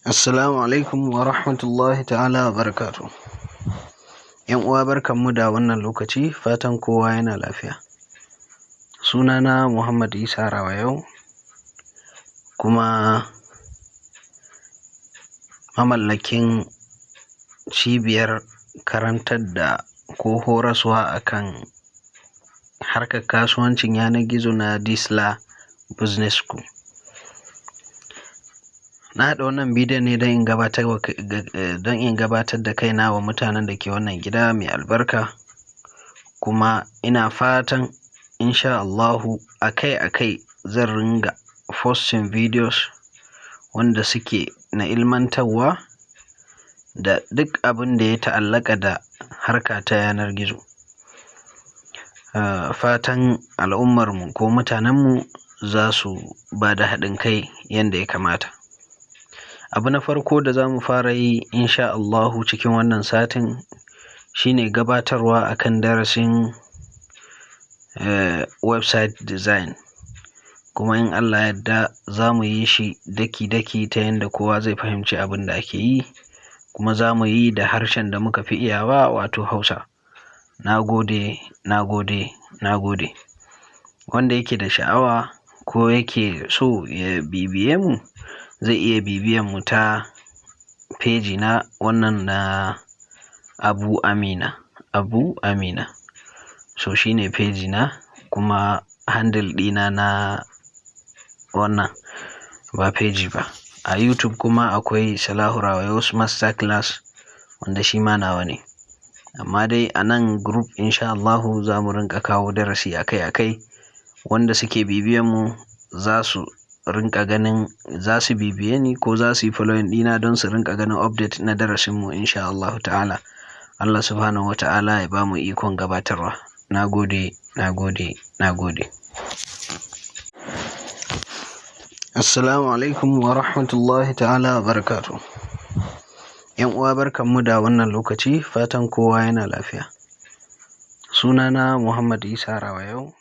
Assalamu alaikum wa rahmatullahi ta'ala wa barakatuh. ‘Yan uwa, barkanmu da wannan lokaci, fatan kowa yana lafiya. Sunana Muhammad Isa Rawayau, kuma mamallakin cibiyar karantar da ko horaswa akan harkar kasuwancin yanar gizo na Disla Business School. Na haɗa wannan bidiyon ne don in gabatar da kaina wa mutanen da ke wannan gida mai albarka, kuma ina fatan insha Allahu akai-akai zan ringa posting videos wanda suke na ilmantarwa da duk abin da ya ta'allaka da harka ta yanar gizo. Fatan al'ummarmu ko mutanenmu za su ba da haɗin kai yadda ya kamata. Abu na farko da za mu fara yi insha Allahu cikin wannan satin shine gabatarwa akan darasin website design, kuma in Allah yadda za mu yi shi daki-daki ta yadda kowa zai fahimci abin da ake yi, kuma za mu yi da harshen da muka fi iyawa, wato Hausa. Na gode, na gode, na gode. Wanda yake da sha'awa ko yake so ya bibiye mu, zai iya bibiyan mu ta feji na wannan na Abu Amina, Abu Amina. So shine feji na, kuma handle ɗina na wannan ba feji ba. A YouTube kuma akwai Salahu Rawayos Masterclass, wanda shi ma nawa ne. Amma dai a nan group insha Allahu za mu rinƙa kawo darasi akai-akai. Wanda suke bibiyan mu za su rinƙa ganin, za su bibiye ni ko za su yi following ɗina don su rinƙa ganin update na darasinmu insha Allahu ta'ala. Allah subhanahu wa ta'ala ya ba mu ikon gabatarwa. Na gode, na gode, na gode. Assalamu alaikum wa rahmatullahi ta'ala wa barakatuh. ‘Yan uwa, barkanmu da wannan lokaci, fatan kowa yana lafiya. Sunana Muhammad Isa Rawayau.